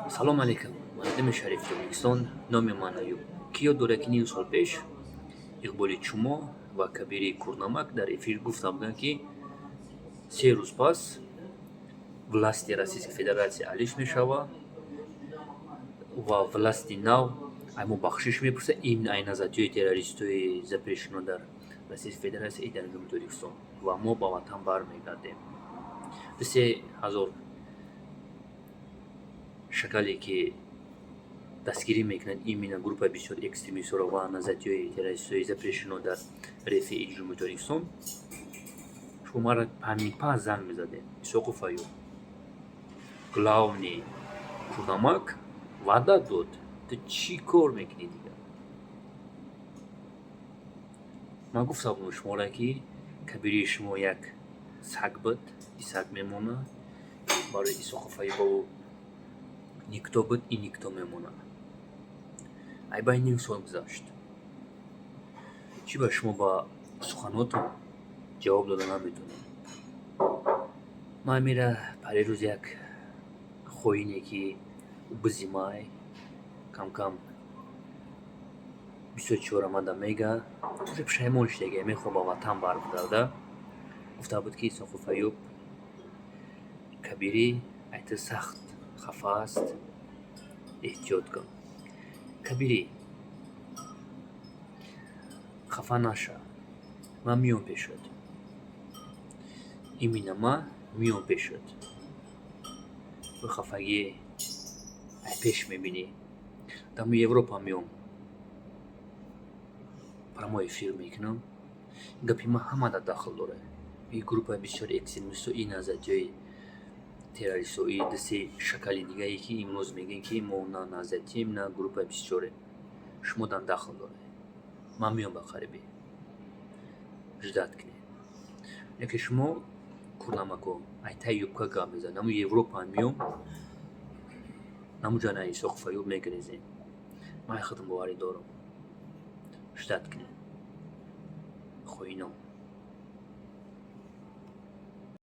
Салом алейкум, мардуми шарифи Тоҷикистон. Номи ман Аюб. Кӣ ёд дорад, ки ним сол пеш Иқболи Чумо ва Кабири Курнамак дар эфир гуфта буданд, ки 3 рӯз пас власти Российской Федерация алиш мешавад ва власти нав ай мо бахшиш мепурсад, именно ай назатиҳои террористои запрещено дар Российской Федерация и дар Ҷумҳурии Тоҷикистон, ва мо ба ватан бармегардем. 3 ҳазор шакале ки дастгирӣ мекунанд именно группаи бисёр экстремистҳоро ва назатиҳои террористҳои запрещено дар РФ и Ҷумҳурии Тоҷикистон. Шумо маро памипас занг мезадед: «Исоқов Аюб, главный курнамак ваъда дод, ту чӣ кор мекунӣ дигар?» Ман гуфта будам шуморо, ки Кабирии шумо як саг буд и саг мемонад. Барои Исоқов Аюбову никто буд и никто мемонад. Айбай ним сол гузашт, чӣ ба шумо ба суханотон ҷавоб дода наметонем? Ман мера парирӯз як хоине, ки бизимай кам-кам бисёр чизҳоро мада мега, уже пушаймон шудагия, мехоҳ ба ватан баргарда, гуфта буд, ки Исоқов Аюб, Кабирӣ ай ту сахт хафа аст, эҳтиёт кун. Кабирӣ, хафа наша, ман меом пешат, именно ман меом пешат. Ту хафагӣ ай пеш мебинӣ. Дамо Европа меом, прямой эфир мекунам. Гапи ман ҳамада дахл дорад: и группаи бисёри экстремистҳо, и назатиҳои террористҳо, и ду-се шакали дигае, ки имрӯз мегӯем, ки мо на назатием, на группаи бисёре, шумо дан дахл доред. Ман меом ба қарибӣ, ждать кунед. Яке шумо курнамако айтай юбка гап мезанед. Наму Европа меом, намуҷа на Исоқов Аюб мегрезем. Ман худам боварӣ дорам. Ждать кунед, хоинон.